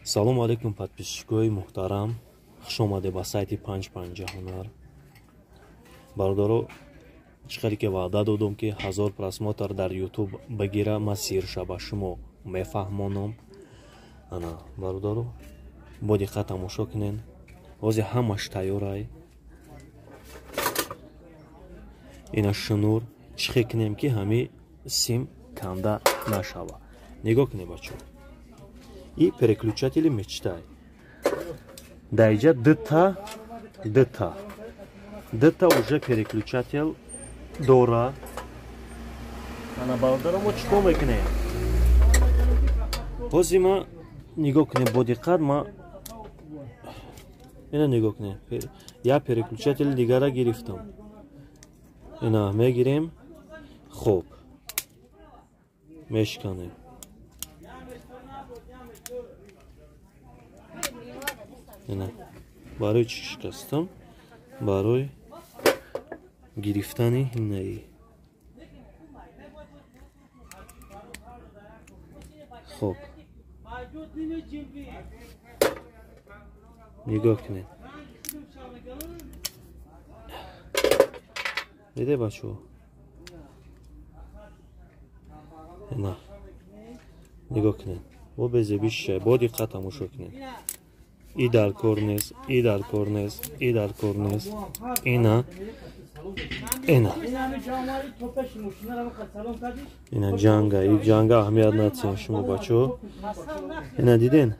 Салому алейкум, подписчикои муҳтарам, хуш омадед ба сайти панҷ панҷа ҳунар. Бародаро, чӣ хеле ки ваъда додум, ки 1000 просмотр дар ютуб бигира, ман сирша ба шумо мефаҳмонам. Ана, бародаро, бо диққат тамошо кунен. Ҳозир ҳамаш тайёрай. Ина шунур, чӣ хел кунем, ки ҳами сим канда нашава. Нигоҳ кунед, бачо. И переключатели мечтай. Дар иҷа дта уже переключатель дора. Ана, бародаро, мо чӣ кор мекунем? Ҳозир ма нигоҳ кунем бо диққат, ма ина нигоҳ кунем. Як переключатели дигара гирифтам. Ина мегирем. Хуб. Мешканем. Ина барои чӣ шикастам? Барои гирифтани инаи. Хуб. Нигоҳ кунед. Диде, бачаҳо? Ина. Нигоҳ кунед. Бо безебиш, бо диққат тамошо кунед. И дар кор нест, и дар кор нест, и дар кор нест. Ина. Ина. Ина ҷанга, и ҷанга аҳамият надиҳед шумо, бачаҳо. Ина диден?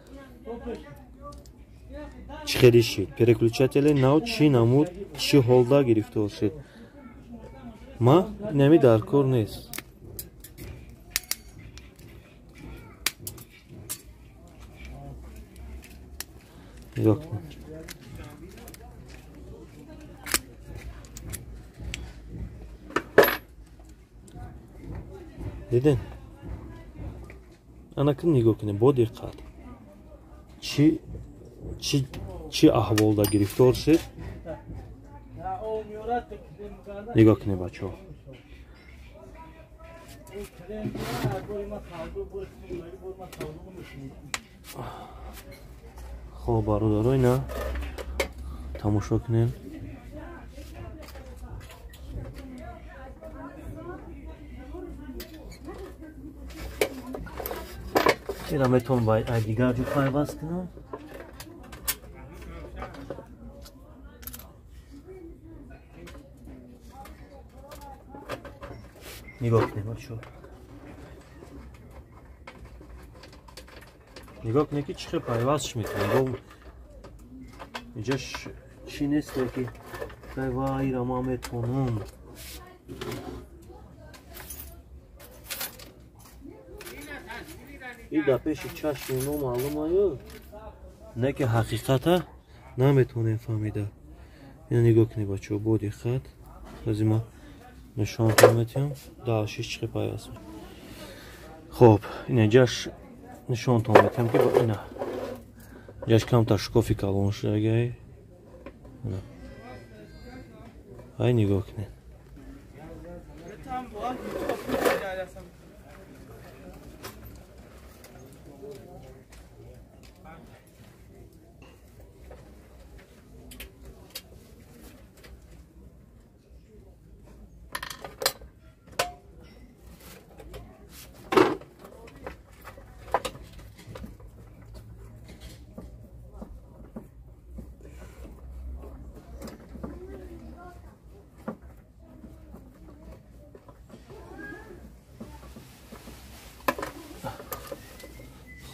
Чӣ хеле шид? Переключатели нав чӣ намуд, чӣ ҳолда гирифтор шид? Ма инами дар кор нест. Нигоҳ кунед. Диден? Ана ки нигоҳ кунед бо диққат. Чӣ аҳволда гирифтор шид? Нигоҳ кунед, бачаҳо. Хоб, бародаро, ина тамошо кунед. Ина метавонам ба ай дигар ҷо пайваст кунам. Нигоҳ кунед, бачаҳо. Нигоҳ кунед, ки чӣ хел пайвастш мекунем. Инҷа чӣ несте, ки вайра ман метавонам. И дар пеши чашми мо маълум аю, не ки ҳақиқата наметавонем фаҳмида. Ина нигоҳ кунед, бачаҳо, бо диққат. Ҳозир ман нишонтон метиҳам, даҳшиш чӣ хел пайваст. Хоб, ина ҷаш нишонтон метиҳам, ки ина ҷаш камтар шкофи калон шудагай. Ай нигоҳ кунед.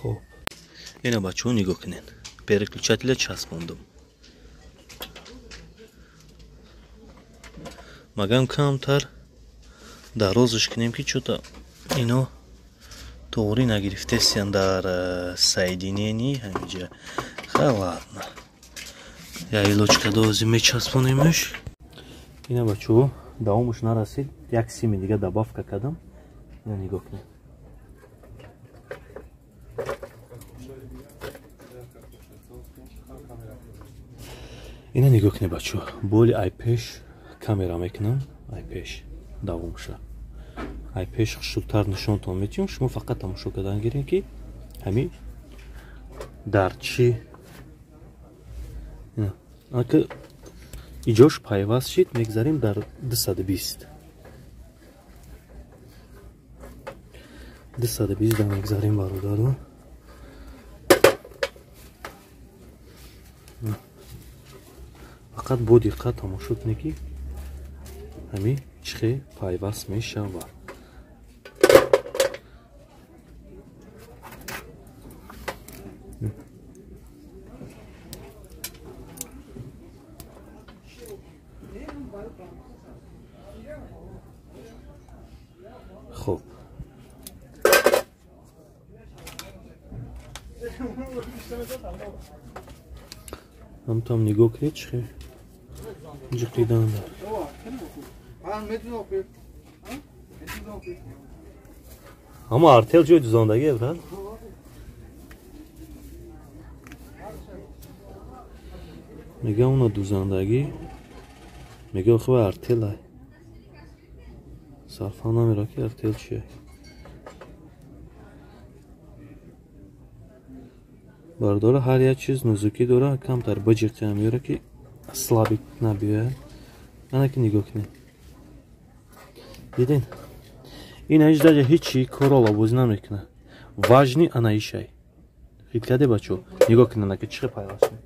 Хоб, ина, бачаҳо, нигоҳ кунед. Переключателя часпондум. Магам камтар дарозаш кунем, ки чӯта ино тоғрӣ нагирифтесиян дар соединение ҳамиҷа. Хай, ладно. Я илочка дози мечаспонемш. Ина, бачаҳо, давомаш нарасид, як сими дига добавка кардам. Ина нигоҳ кунед. Ина нигоҳ кунед, бачаҳо. Боли ай пеш камера мекунам, ай пеш давомша. Ай пеш хушрӯтар нишонтон метиҳам, шумо фақат тамошо кардан гирем, ки ҳами Дар чӣ ака иҷош пайваст шид, мегзарем дар 220. 220 да мегзарем, бародаро. Фақат бо диққат тамошо кунед, ки ҳамин чӣ хел пайваст мешавад. Хуб, ҳамтоам нигоҳ кунед, чӣ хел ҷиқидан дар. Ҳама артел ҷои дузондагӣ, брат. Мега уна дузандагӣ, мега хуб артелай. Сарфа намера, ки артел чия. Бардора, ҳар як чиз нузукӣ дора, камтар биҷиқиам ёра, ки слабик набиёяд. Ана ки нигоҳ кунед. Дидин? Ин ҳеҷ даҷа ҳечи корро лабозӣ намекунад. Важни ана ишай. Хит каде, бачо? Нигоҳ кунед, ана ки чӣ хел пайваст шуд.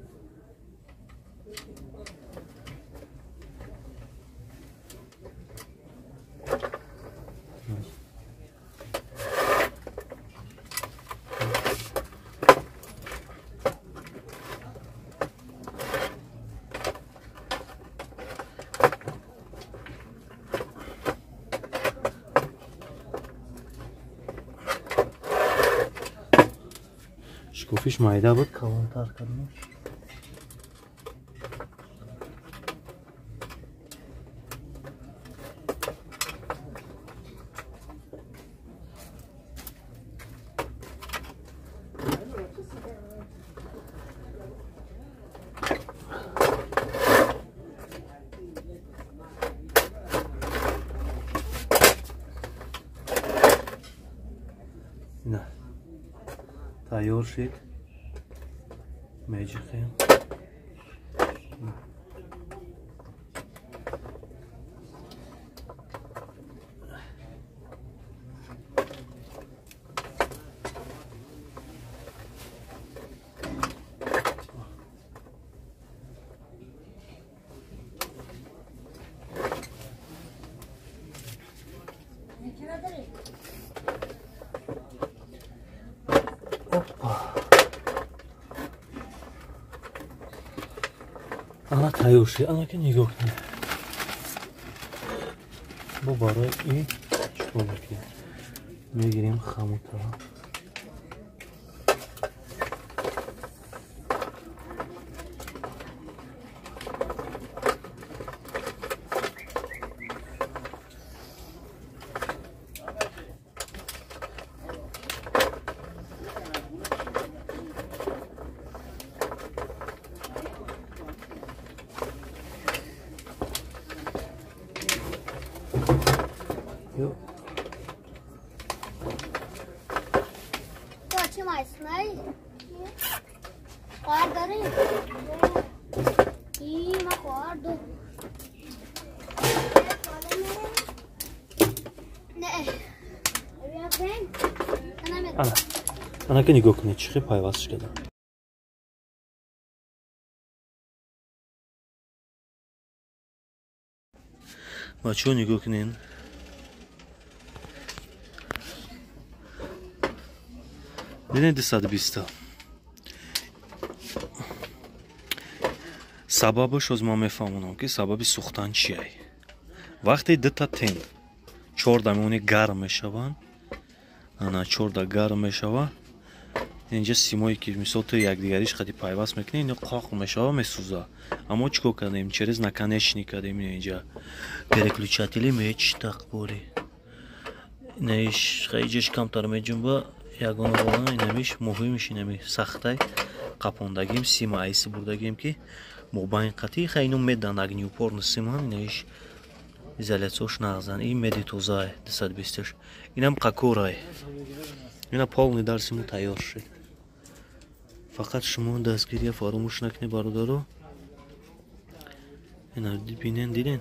Шикофиш майда буд, калонтар кардем. Ина тайёр шид. Меҷиқем. Ана тайёр шид. Ана ки нигоҳ кунед. Бо барои ин чикор мекунем? Мегирем хамутро. Ана ки нигоҳ кунед, чӣ хел пайваст шуда. Бачаҳо, нигоҳ кунед. Дидед, 220. Сабабаш оз ман мефаҳмонам, ки сабаби сӯхтан чиай. Вақте дута тен чорда меони гарм мешаванд, ана чорда гарм мешава, инҷа симое ки мисол ту якдигариш қади пайваст мекунӣ, ино қоқ мешава, месӯза. Аммо чӣ кор кардем? Через наконечник кардем. Инҷа переключатели мечтақ бори. Инаш хайҷаш камтар меҷунба, ягона болана инамиш муҳимиш инами сахтай қапондагим, сима айси бурдагим, ки мобайн қатӣ хай ино медан огнеупорный симан, инаш изоляцияш нағзан. Ин меди тозае 220. Инам қакорай. Ина полный дарси мо тайёр шуд. Фақат шумо дастгирия фаромӯш накунед, бародаро. Ина бинен, диден.